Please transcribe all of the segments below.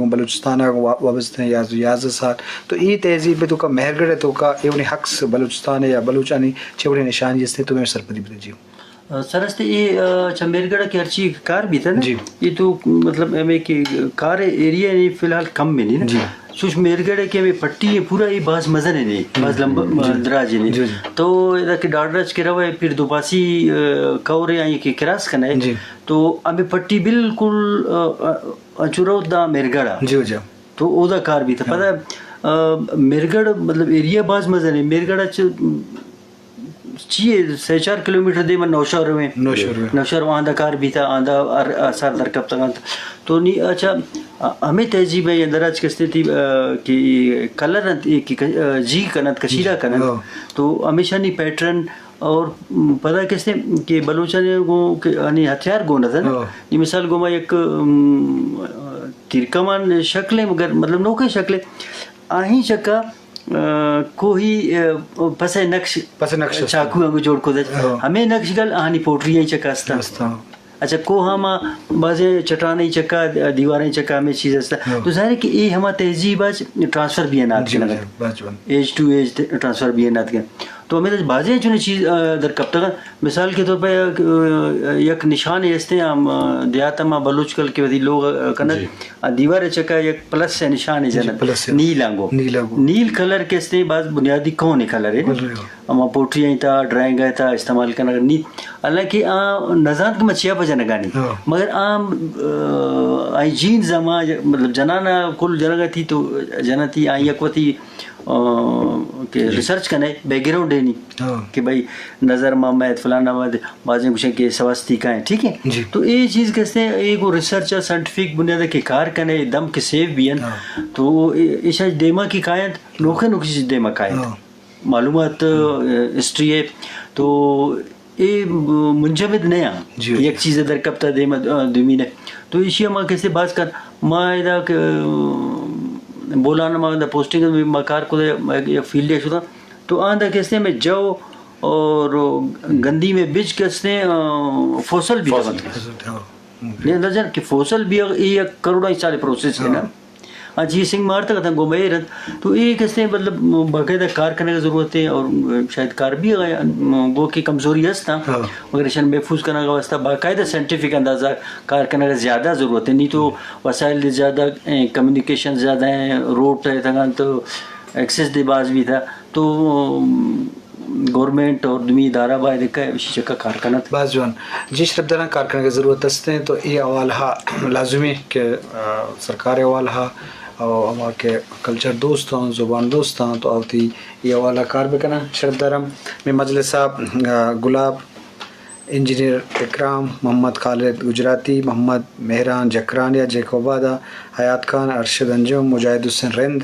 گوں بلوچستان ءَ گوں وا-، وابستہ ہیں، یازدہ، یازدہ سال۔ تو اے تہذیب ءِ توکا، مہرگڑھ ءِ توکا، اے وڑیں عکس بلوچستان ءِ یا بلوچانی چے وڑیں نشانی است ایں، تو مئے سرپدی بدے جی۔ آ، سر است اے، آ، چہ مہرگڑھ ءَ کہ ہرچی کار بیتہ نا، جی۔ اے تو مطلب ہمے کہ کار ایریا نے فی الحال کم بھی نہیں نا۔ جی۔ سوچ مہرگڑھ ءَ کہ ہمے پٹی ایں پورا اے باز مزن ایں، باز لمبا، جی۔ دراج ایں۔ جی، جی۔ تو ادا کہ ڈاڈرچ کہ روئے پھر دوپاسی، آ، کور ایں آئی کہ کراس کنئے۔ جی۔ تو ہمے پٹی بالکل، آ، آ، انچو رو دا مہرگڑھ ءَ۔ جی، جی۔ تو اودا کار بیتہ۔ ہاں۔ پدا، آ، مہرگڑھ مطلب ایریا باز مزن ایں۔ مہرگڑھ ءَ چہ چی اے، سے چار کلومیٹر دیم ءَ نوشہر ایں۔ نوشہر ایں۔ نوشہر آندا کار بیتہ، آندا ہر آثار در کپتگ انت۔ تو نی، اچھا، ہمے تہذیب ءِ اندر اچ کستے تھی، آ، کہ کلر انت، اے کہ ک-، آ، جی کنت، کشیدہ کنت۔ ہاں۔ تو ہمیشانی پیٹرن اور پدا کستے کہ بلوچانی گوں کہ آنی ہتھیار گون اتنت۔ ہاں۔ نی مثال گوں ما یک، ام، تیرکمان شکل ایں، مگر مطلب نوکیں شکل ایں۔ آہی چکا آ، کوہی، آ، پس ءِ نقش، پس ءِ نقش است۔ چاکو آنگو جوڑ کتگ۔ ہاں۔ ہمے نقش گل آہانی پوٹری ءِ چکا است۔ است، ہاں۔ اچھا، کوہ ما بازیں چٹانیں چکا، دیواریں چکا ہمے چیز است۔ ہاں۔ تو ظاہر ہے کہ اے ہما تہذیب اچ ٹرانسفر بیان ات جی، کنگ۔ جی، بس، بس۔ ایج ٹو ایج ٹرانسفر بیان ات کنگ۔ تو ہمے بازیں چنیں چیز، آ، در کپتگ۔ مثال کے طور پر یک، یک نشانے است ایں، ہم، آ، دیہات ءَ ما بلوچ کل کہ وتی لوگ، آ، کنت، جی۔ آ دیوار ءِ چکا یک پلس ءِ نشانے جی، جنت۔ پلس ءِ۔ نیل آنگو۔ نیل آنگو۔ نیل کلر کہ است ایں باز بنیادی کون کلر ایں۔ کلر ایں۔ ہما پوٹری ءِ تہا، ڈرائنگ ءِ تہا استعمال کنگ نیل۔ حالانکہ آ نزانت کہ ما چیا پہ جنگانی۔ ہاں۔ مگر آ، آ، آئی جینز ہما، مطلب جنان ءَ کل جنگ ءَ تھی تو جنتی آئی یک وتی آ، کہ جی۔ ریسرچ کنئے، بیک گراؤنڈ ایں نی۔ ہاں۔ کہ بھئی نظر محمد، فلانا محمد، بازیں گوشن کہ سواستیکا ایں، ٹھیک ہے؟ جی۔ تو اے چیز کستے، اے گوں ریسرچ ءَ سائنٹیفک بنیاد ءَ کہ کار کنئے، دم کہ سیو بی انت، ہاں۔ تو اے، ایشاں دیما کہ کاینت، نوکیں نوکیں چیز دیما کاینت۔ ہاں۔ معلومات، آ، ہسٹری ءِ، تو اے منجمد نہ آں۔ جی۔ یک چیزے در کپتا دیم ءَ، آ، دومی نے۔ تو ایشی ءَ ما کسے باز کن، ما ادا کہ، آ، بولان ما ادا پوسٹنگ ءَ ما کار کتا، یک فیلڈ ءَ شتا۔ تو آندا کسے میں جو اور گندی میں بج کسے، آ، فوسل بھی فوسل۔ تبنت۔ فوسل، ہاں۔ نے اندازہ کہ فوسل بھی اے یک کروڑاں سال پروسیس ہے نا۔ ہاں۔ آ جی سنگ مارتگ اتاں گوں مئے رند۔ تو اے کسے مطلب باقاعدہ کار کنگ ءِ ضرورت ہے اور شاید کار بھی ہے، گو کہ کمزوری است ہاں۔ ہاں۔ مگر ایشان محفوظ کنگ ءِ واسطہ باقاعدہ سائنٹیفک انداز ءَ کار کنگ ءِ زیادہ ضرورت ہے۔ نی تو وسائل دے زیادہ، اے، کمیونیکیشن زیادہ ہیں، روڈ ہے تگان تو ایکسس دے باز بھی تھا۔ تو، ام، گورنمنٹ اور دومی ادارہ باید کہ ایشی چکا کار کنت۔ باز جوان۔ جی شرپ داراں کار کنگ ءِ ضرورت است ہیں، تو اے حوالہ لازمی کہ، آ، سرکار ءِ حوالہ اور ہما کہ کلچر دوست ہوں، زبان دوست ہوں، تو آ وتی اے حوالہ کار بکناں۔ شرپ داراں میں مجلس صاحب، آ، گلاب، انجینئر اکرام، محمد خالد گجراتی، محمد مہران جکران یا جیکب آباد ءَ، حیات خان، ارشد انجم، مجاہد حسین رند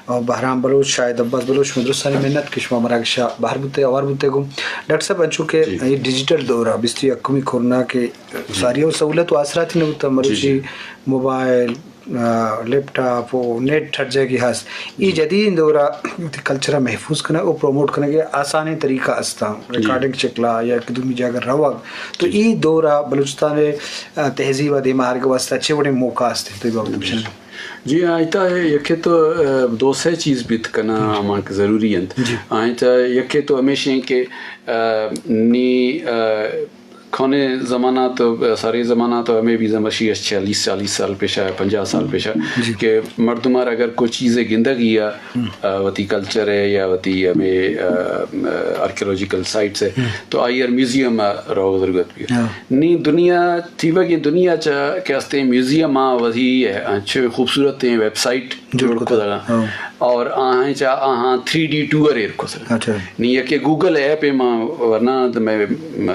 اور بہرام بلوچ، شاہد عباس بلوچ، شما درستانی منت کہ شما مراگش ءَ بہر بوتے، ہوار بوتے گوں۔ ڈاکٹر صاحب، انچو کہ جی۔ اے ڈیجیٹل دور ءَ، بیست و یکمی کرونا کہ جی۔ ساری ءَ سہولت و آسراتی نہ بوتا، جی، مروچی جی۔ موبائل، آ، لیپ ٹاپ و نیٹ ہر جاگہ ہست۔ اے جی۔ جدیدیں دور ءَ وتی کلچر ءَ محفوظ کنگ و پروموٹ کنگ ءِ آسانیں طریقہ است۔ جی۔ ریکارڈنگ شکل ءَ یا یک دومی جاگہ روگ۔ تو جی۔ اے دور ءَ بلوچستان ءِ، آ، تہذیب ءِ دیما آرگ ءِ واسطہ چے وڑیں موقع است؟ تو اے بابت جی۔ بشنو۔ جی، آئیتا ہے، یکے تو، آ، دو سے چیز بیت کنا جی۔ ہما کہ ضروری انت۔ جی۔ آئیتا یکے تو ہمیش ہیں کہ، آ، نی، آ، کھانے زمانہ تو، سارے زمانہ تو ہمیں بھی زمشی اس چالیس، چالیس سال پیشا، پنجاہ سال پیشا، جی۔ کہ مردمار اگر کوئی چیز گندگی یا، ہم۔ آ، وتی کلچر ہے یا وتی ہمیں، آ، آرکیولوجیکل سائٹس ہے، ہم۔ تو آئی ہر میوزیم رو ضرورت بھی ہے۔ ہاں۔ نی دنیا، تیوگی دنیا چا کہ ہستے میوزیم آ وتی ہے، اچھے خوبصورت ہیں ویب سائٹ جوڑ جوڑ کتگ۔ کتگ۔ ہاں۔ اور آہاں چا آہاں تھری ڈی ٹور ایر کتگ۔ اچھا۔ نی یکے گوگل ایپ ہے، ما ورنا تو میں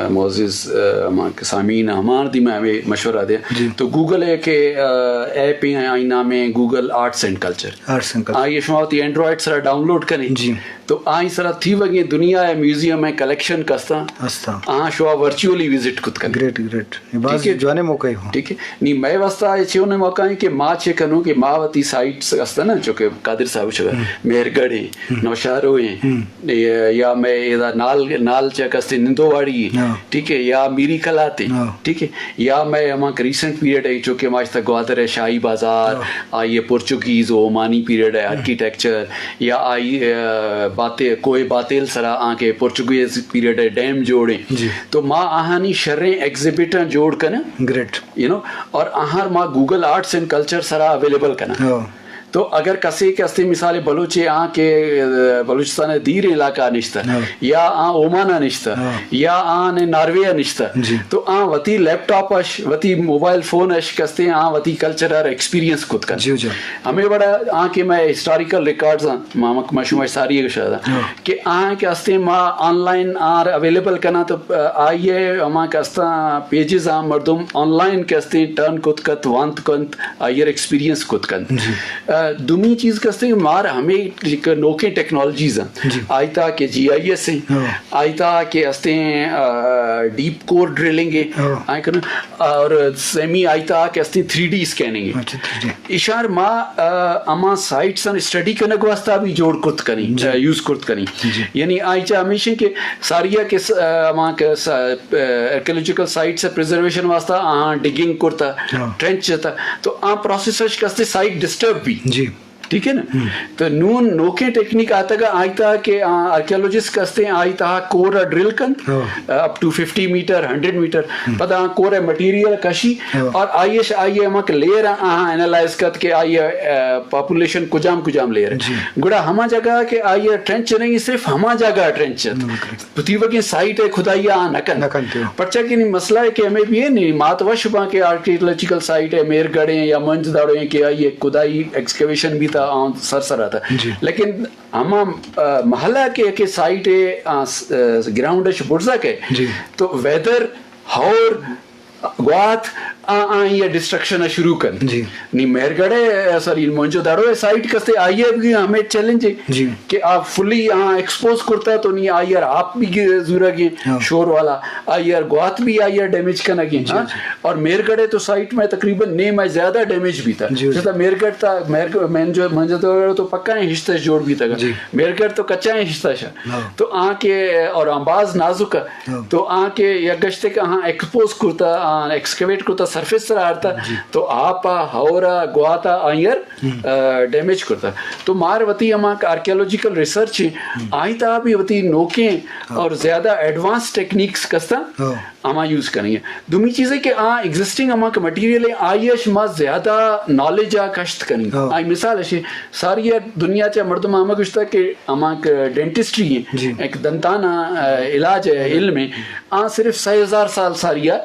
معزز، آ، ہما کہ سامعین ہمار دی میں ہمیں مشورہ دے۔ جی۔ تو گوگل ہے کہ، آ، ایپ ہے، آئی نام ہے Google arts and culture. Arts and culture. آئی شما وتی اینڈرائڈ سرا ڈاؤنلوڈ کنی۔ جی۔ تو آئی سرا تیوگیں دنیا ہے میوزیم ہے کلیکشن کستاں۔ استاں۔ آہاں شما ورچولی وزٹ کت کن۔ Great, great. اے باز ٹھیک ہے۔ جوانیں موقع ہوں۔ ٹھیک ہے۔ نی مئے واسطہ اے چیونیں موقع ہیں کہ ما چے کنوں کہ ما وتی سائٹس است نا، چونکہ قادر صاحب شگا، مہرگڑھ ہیں، نوشہرو ہیں، یا مئے ادا نال، نال چک استیں نندوواڑی ہیں، ٹھیک ہے، یا میری کلات ہیں، ٹھیک ہے، یا مئے ہما کہ ریسنٹ پیریڈ ہے، چونکہ ما اشتا گوادر ہے، شاہی بازار، آئی ہے پورچوگیز و عمانی پیریڈ ہے، آرکیٹیکچر، یا آئی، آ، باتے-، کوہ باتیل سرا آں کہ پورچوگیز پیریڈ ہے، ڈیم جوڑیں۔ تو ما آہانی شریں ایگزیبٹاں جوڑ کناں، گریٹ۔ یو نو، اور آہر ما گوگل آرٹس اینڈ کلچر سرا اویلیبل کناں۔ تو اگر کسے کہ استیں مثال بلوچے آں کہ، آ، بلوچستان دیریں علاقہ نشتہ، یا آں اومان نشتہ، یا آں ناروے نشتہ، تو آں وتی لیپ ٹاپ اش، وتی موبائل فون اش کہ استیں آں وتی کلچر ار ایکسپیرینس کت کن۔ ہمیں وڑا آں کہ مئے ہسٹوریکل ریکارڈز آں، ما، ما شما ساری گشا کہ آں کہ استیں ما آن لائن آر اویلیبل کناں تو، آ، آئی ء ہما کہ استاں پیجز آں مردم آن لائن کہ استیں ٹرن کت کت، وانت کنت، آئی ء ایکسپیرینس کت کنت۔ آ، دومی چیز کہ استیں مار ہمیں یک نوکیں ٹیکنالوجیز ہیں۔ آئی تا کہ جی آئی ایس ہیں، آئی تا کہ استیں، آ، ڈیپ کور ڈرلنگ ہیں، آئی کن اور سیمی آئی تا کہ استیں تھری ڈی اسکیننگ ہیں۔ اشار ما، آ، ہما سائٹس ان اسٹڈی کنگ واسطہ بھی جوڑ کرت کنی، آ، یوز کرت کنی۔ یعنی آئی چا ہمیشہ کہ ساریا کہ س-، آ، ہما کہ س-، آ، آرکیولوجیکل سائٹس پریزرویشن واسطہ آہاں ڈگنگ کرتا، ٹرینچ جتا، تو آ پروسیس اش کستے سائٹ ڈسٹرب بھی۔ ٹھیک ہے نا؟ تو نون نوکیں ٹیکنیک آتگا آئی تا کہ آ، آرکیولوجسٹ کستیں آئی تا کور ڈرل کنت، up to fifty metre, hundred metre, پدا آ کور مٹیریل کشی اور آئی اش آئی ہمک لیئر آہاں انالائز کت کہ آئی، آ، پاپولیشن کجام کجام لیئر ہے۔ گڑا ہما جگہ کہ آئی ٹرینچ نہیں، صرف ہما جگہ ٹرینچ ہے۔ پتیوگیں سائٹ ہے کھدائی آ نہ کن۔ نہ کنت۔ پرچا کہ نی مسئلہ ہے کہ ہمیں بھی ہے نی مات وش باں کہ آرکیولوجیکل سائٹ ہے، مہرگڑھ ہیں یا موہنجودڑو ہیں کہ آئی کھدائی ایکسکیویشن بھی تا آن سر سر آتا۔ لیکن ہما، آ، محلہ کے کہ سائٹ ہے، آ، س-، آ، گراؤنڈ اش برزا کے، تو ویدر، ہور، گوات، آ، آ، یہ ڈسٹرکشن شروع کن۔ نی مہرگڑھ ہے، سوری، موہنجودڑو ہے سائٹ کستے آئی ہے بھی ہمیں چیلنج ہے۔ کہ آ فلی آ ایکسپوز کرتا تو نی آئی ار آپ بھی گ-، زورگ ہیں، شور والا، آئی ار گوات بھی آئی ار ڈیمیج کنگ ہیں، ہاں؟ اور مہرگڑھ ہے تو سائٹ میں تقریباً نیم ہے زیادہ ڈیمیج بھی تھا۔ جیسا مہرگڑھ تھا، مہرگڑھ، موہنجو-، موہنجودڑو تو پکا ہیں ہشتہ جوڑ بھی تھا۔ مہرگڑھ تو کچا ہیں ہشتہ شا۔ تو آ کے، اور آ باز نازک ہے۔ تو آ کے یک گشتے کہ آ ایکسپوز کرتا، آ ایکسکیویٹ کرتا، سرفیس سر آرتا، تو آپ آ، ہور آ، گوات آ، آئی ار آ، ڈیمیج کرتا۔ تو مار وتی ہما آرکیولوجیکل ریسرچ ہیں، آئی تا بھی وتی نوکیں اور زیادہ ایڈوانس ٹیکنیکس کستا ہما یوز کنی ہے۔ دومی چیز ہے کہ آ ایگزسٹنگ ہما کہ مٹیریل ہے، آئی اش ما زیادہ نالج آ کشت کنی۔ آئی مثال ہے ساری دنیا چا مردم ہما گشتا کہ ہما کہ ڈینٹسٹری ہے، ایک دنتانا، آ، علاج ہے، علم ہے، آ صرف سہ ہزار سال ساری آ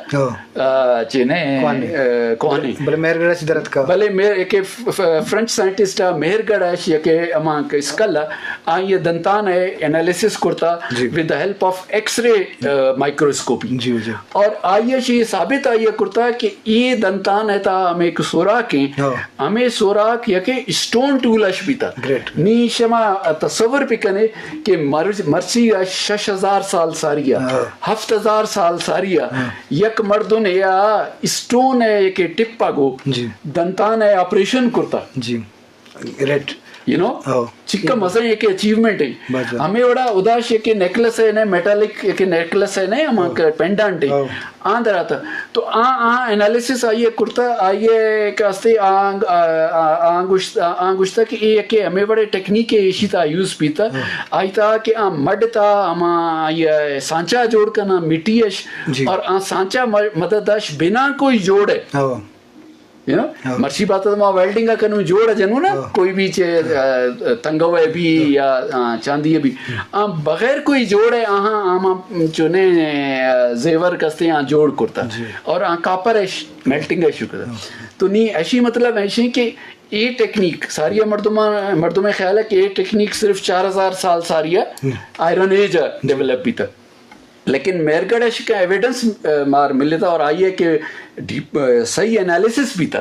آ، چے نہ، کوہن۔ آ، کوہن۔ بلے مہرگڑھ اچ درتکا۔ بلے مہر-، ایک ف-، ف-، فرنچ سائنٹسٹ آ مہرگڑھ اش یک ہما کہ اسکل آ، آئی دنتان ہے انالیسس کرتا with the help of X-ray، آ، مائیکروسکوپی۔ اور آئی اش یہ ثابت آئی کرتا کہ یہ دنتان ہے تا ہمیں ایک سوراخ ہیں، ہمیں سوراخ یک اسٹون ٹول اش بیتا۔ نی شما تصور پہ کنے کہ مر-، مرچی آ شش ہزار سال ساری آ، ہفت ہزار سال ساری آ، یک مردن یا اسٹون ہے کہ ٹپ آ گو دنتان ہے آپریشن کرتا۔ یو نو، چکا مزن یک اچیومنٹ ہے۔ ہمیں وڑا اداش یک نیکلس ہے، نے میٹالک یک نیکلس ہے، نے ہما کہ پینڈنٹ ہے۔ آن در آتا۔ تو آ، آ انالیسس آئی ء کرتا، آئی ء کہ استے آ، آ، آ، آ گوشت-، آ، آ گوشتا کہ اے یکے ہمے وڑے ٹیکنیک ایشی تا یوز بیتا۔ آئی تا کہ آ مڈ تا ہما آئی ء سانچا جوڑ کنا مٹی اش، اور آ سانچا م-، مدد اش بنا کوئی جوڑ ہے۔ You know? مرچی بات ما ویلڈنگ ء کنوں جوڑ ء جنوں نا، کوئی بھی چے، آ، تنگو ء بھی یا، آ، چاندی ء بھی۔ آ، بغیر کوئی جوڑ ء آہاں، آما چونے، آ، زیور کستے آ جوڑ کرتا۔ اور آ کاپر ء ش-، میلٹنگ ء شروع کرتا۔ تو نی ایشی مطلب ایشی کہ اے ٹیکنیک ساری مردم، مردم خیال ہے کہ اے ٹیکنیک صرف چار ہزار سال ساری آئرن ایج ڈیولپ بیتا۔ لیکن مہرگڑھ ء شکا ایویڈنس، آ، مار ملتا اور آئی ء کہ ڈیپ، آ، صحیح انالیسس بیتا۔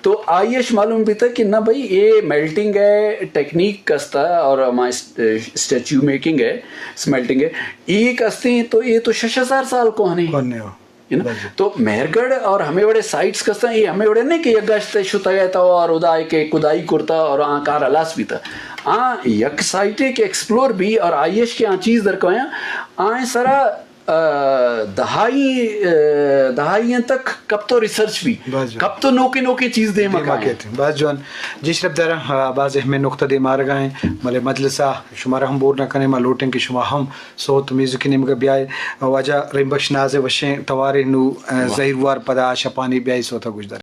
تو آئی اش معلوم بیتا کہ نہ بھئی، اے میلٹنگ ء ٹیکنیک کستا اور ہما اس-، اسٹیچو میکنگ ء، سمیلٹنگ ء، اے کستے تو اے تو شش ہزار سال کوہنے۔ ہے نا؟ تو مہرگڑھ اور ہمے وڑے سائٹس کستاں، یہ ہمے وڑے نہیں کہ یک گشت شتگ ات اور ادا کہ کدائی کرتا اور آں کار ہلاس بیتا۔ آں یک سائٹے کہ ایکسپلور بی اور آئیش کہ آں چیز درکویاں، آں سرا، آ، دہائی، آ، دہائیاں تک کب تو ریسرچ بی، کب تو نوکے نوکے چیز دیما دیما کائیں۔ کہتے ہیں۔ باز جوان۔ جی شرپ دارا، آ، باز اہمیں نقطہ دیما آرگا ہیں۔ ملے مجلسا شمارا ہم بور نہ کنے، ما لوٹیں کہ شما ہم سوت میوزک نیمگا بیائے۔ واجہ رحیم بخش ناز وشیں توارے نو، آ، زہیر وار پدا شپانی بیائی سوتا گوشدار۔